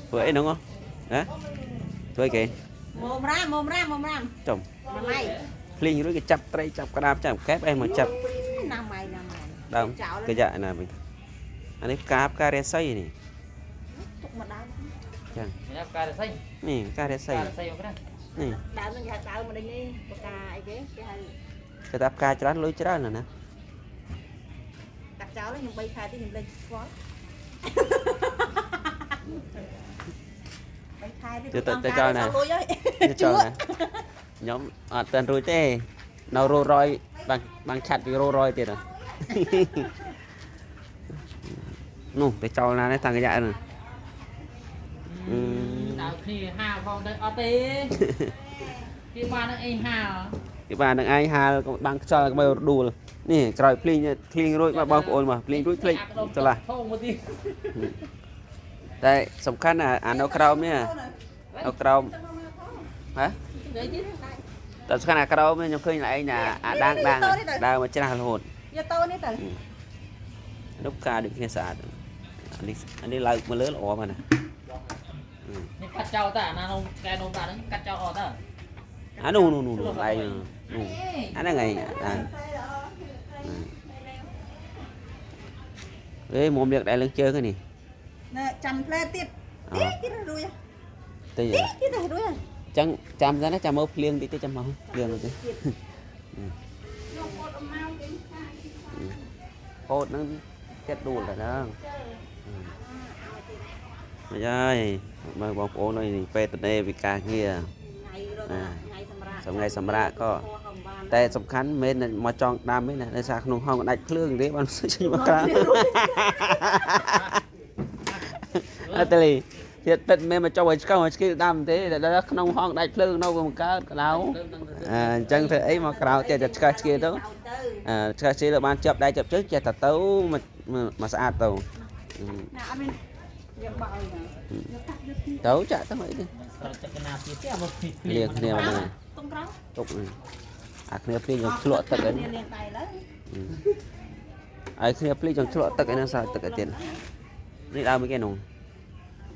ធ្វើអីហ្នឹងហ៎ណាធ្វើអីគេ មុំរាមមុំរាមមុំរាម ចំ ម៉ៃ ភ្លីងរួចគេចាប់ត្រីចាប់ក្តាបចាប់កែបអីមកចាប់ ណាម៉ៃណាម៉ៃ ដើមកាយៈណាវិញអានេះផ្កាផ្ការសីនេះ ទុកមកដើម ចឹង នេះផ្ការស័យ នេះផ្ការសី ផ្ការស័យមកណា នេះ ដើមនឹងគេហៅដើមមកនេះបកាអីគេគេហៅ គេថាផ្កាច្រើនលុយច្រើនណាស់ណា កាត់ចោលខ្ញុំ3ខែទីខ្ញុំលេងស្គាល់3ខែនេះ ទៅទៅចោលណា លុយហើយ ទៅចោលណាខ្ញុំអត់ទាន់រួចទេនៅរោរយបាំងបាំងឆាត់ពីរោរយទៀតហ៎ នោះទៅចោលណានេះតាំងកាយៈហ្នឹង អឺ ដៅគ្នាហាលផងទៅអត់ទេគេបាននឹងអីហាល គេបាននឹងឯងហាលក៏បាំងខ្យល់កុំឲ្យរដួលនេះក្រោយភ្លីងភ្លីងរួចមកបងប្អូនមកភ្លីងរួចភ្លេចចន្លោះ ធំមកទៀត តែសំខាន់អាអានៅក្រោមនេះនៅក្រោមហ៎ និយាយទៀត តែសំខាន់អាក្រោមនេះខ្ញុំឃើញឯងណាអាដាងដាងដើរមកច្រាស់រហូត យកតូនេះទៅ នោះផ្កាដូចគ្នាស្អាតអានេះអានេះឡើងមកលើល្អមកណា នេះកាត់ចោលតាអាណានំកែនំតាហ្នឹងកាត់ចោលអត់តា អានោះនោះនោះនោះឯងនោះអាហ្នឹងឯងអាអេមុំលាកដែរលើកជើងនេះ ណែចាំផ្លែទៀតតិចទៀតរួច តិច តិចទៀតរួច ចឹងចាំសិនណាចាំមើលភ្លៀងតិចតិចចាំមកភ្លៀងតិច យកអត់មកគេខា ហូតហ្នឹងចិត្តដួលតែហ្នឹងមិនហើយមើលបងប្អូននេះពេទ្យតេវិការងារ ថ្ងៃរត់ថ្ងៃសម្រាប់ ថ្ងៃសម្រាប់ក៏តែសំខាន់មិនមែនមកចង់ដាំទេណាដោយសារក្នុងห้องដាច់ភ្លើងទេបានចេញមកក្រៅអត់ទេទៀតពិតមិនមកចង់ឲ្យឆ្កឹះឲ្យឆ្កីដាំទេតែដល់ក្នុងห้องដាច់ភ្លើងនៅវាមិនកើតក្តៅអញ្ចឹងធ្វើអីមកក្រៅទៀតតែឆ្កឹះឆ្កីទៅ ទៅ អឺឆ្កឹះឆ្កីទៅបានចាប់ដៃចាប់ជើងចេះតែទៅមកមកស្អាតទៅ ណាអត់មានយកបោយណាយកកាត់យកទី ទៅចាក់ទៅអីទេ ស្រចកណាទៀតទេអាមកភ្ល លាងគ្នាមកហ្នឹង តុងក្រៅ ទុកនេះអាគ្នាភ្លៀងចង់ឆ្លក់ទឹកអី លាងដៃឡើយ ឲ្យគ្នាភ្លៀងចង់ឆ្លក់ទឹកអីហ្នឹងសើទឹកអីទៀតនេះដើមអីគេនោះ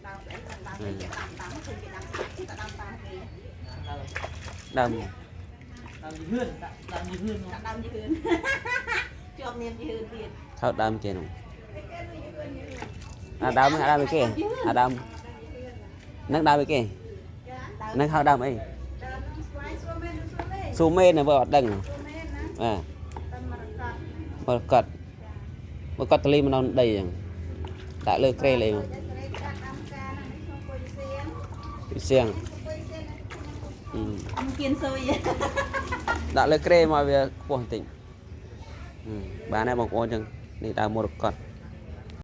ដើមស្អីដើមគេដាំតាមឃើញគេដាំស្អាតដាំតាមគេ ដើម ដើមយឺនដើមយឺន ដើមយឺនជាប់នាមយឺនទៀត ថោតដើមគេនោះអាដើមហ្នឹងអាដើមអីគេអាដើមហ្នឹងដើមអីគេហ្នឹងហៅដើមអី ដើមស្វាយសួរមែនសួរទេ ស៊ូមេនណាបើអត់ដឹង សួរមែនណា អា តាមមរកត បើកត់បើកត់តលីមកនៅដីអញ្ចឹងដាក់លើក្រេលេមក សេរីកាត់ដើមការណានេះក្នុងពុយសៀង ពីសៀង ពុយសៀង អឺ អំគៀនសុយ ដាក់លើក្រេមកវាខ្ពស់បន្តិចអឺបានហើយបងប្អូនអញ្ចឹងនេះដើមមរកត